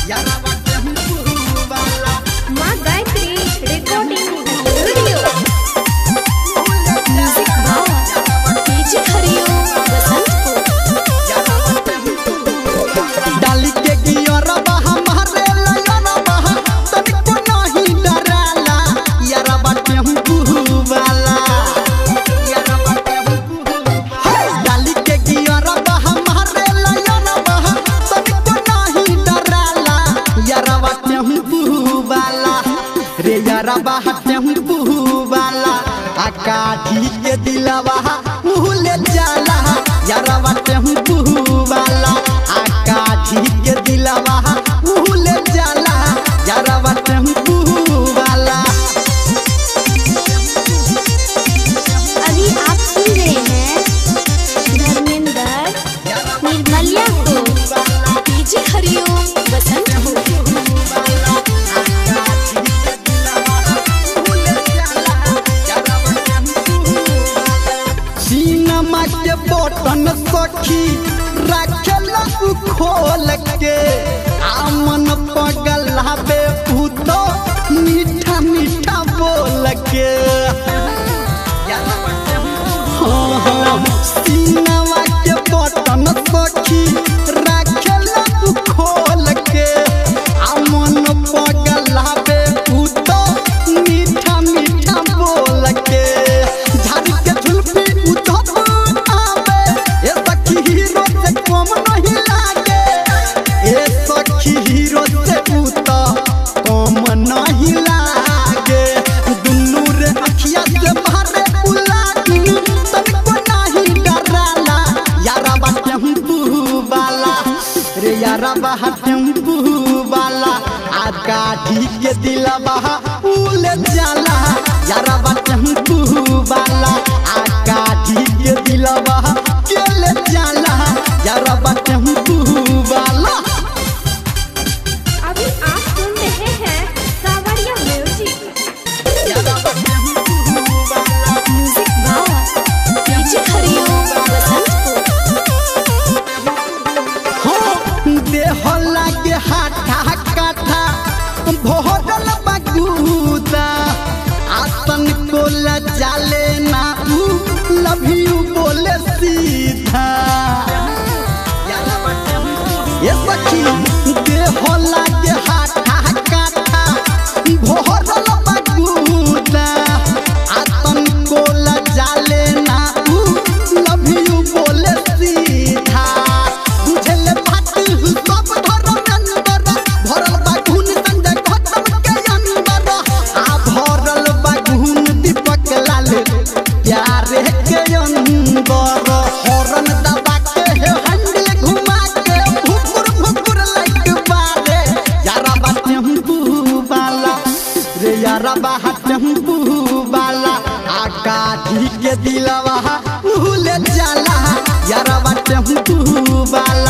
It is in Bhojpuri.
यारवा टेम्पू वाला। माँ Gayatri recording studio. Music by DJ Hariom Basantpur. डाली के गियरबा हमारे लयरबा तनिको नहीं डराला यारबा टेम्पू वाला। यारबा टेम्पू हे डाली के गियरबा हमारे लयरबा तनिको नहीं डराला यारबा टेम्पू वाला। रे यारबा टेम्पू वाला आ काठी के दिलवा उले जाला यारबा टेम्पू वाला आ काठी के दिलवा उले जाला यारबा टेम्पू वाला। अभी आप सुन रहे हैं धर्मेंद्र निर्मलिया को। डीजे हरिओम बसंतपुर। सीनमा के बटन सखी राखेला उ खोल के आमन पगलाबे उ तो मीठा मीठा बोल के। हाँ हाँ सीनमा के बटन सखी राखेला उ खोल के आमन पगलाबे उ तो मीठा मीठा बोल के। झाड़ी के झुलपी उधब आवे ए सखी हीरो से कम नहीं लागे ए सखी हीरो से उ तो कम नहीं लागे। दुनू रे अखिया से मारे उलाटी तनिको नहीं डराला यारबा टेम्पू वाला। रे यारबा टेम्पू वाला आ काठी के दिलवा उले जाला यारबा टेम्पू वाला आ काठी के दिलवा केले जाला यारबा टेम्पू वाला। अभी आप सुन रहे हैं Sanwariya music. Music by DJ Hariom Basantpur. हो देह लागे हाथा काठा भोरल बगूदा आतन को लजाले ना उ लव you बोले सीधा। ये सखी देह लागे हाथा काठा भोरल बगूदा आतन को लजाले ना उ लव you बोले सीधा। बुझल बात सब धर्मेंद्र भरल बागुन संजय गौतम के अंदर आ भरल बागुन दीपक लाल प्यारे के अंदर। हॉर्न दबा के हैंडल घुमा के भुकुर भुकुर लाइक बारे यारबा टेम्पू वाला। रे यारबा टेम्पू वाला आ काठी के दिलवा उले जाला यारबा टेम्पू वाला।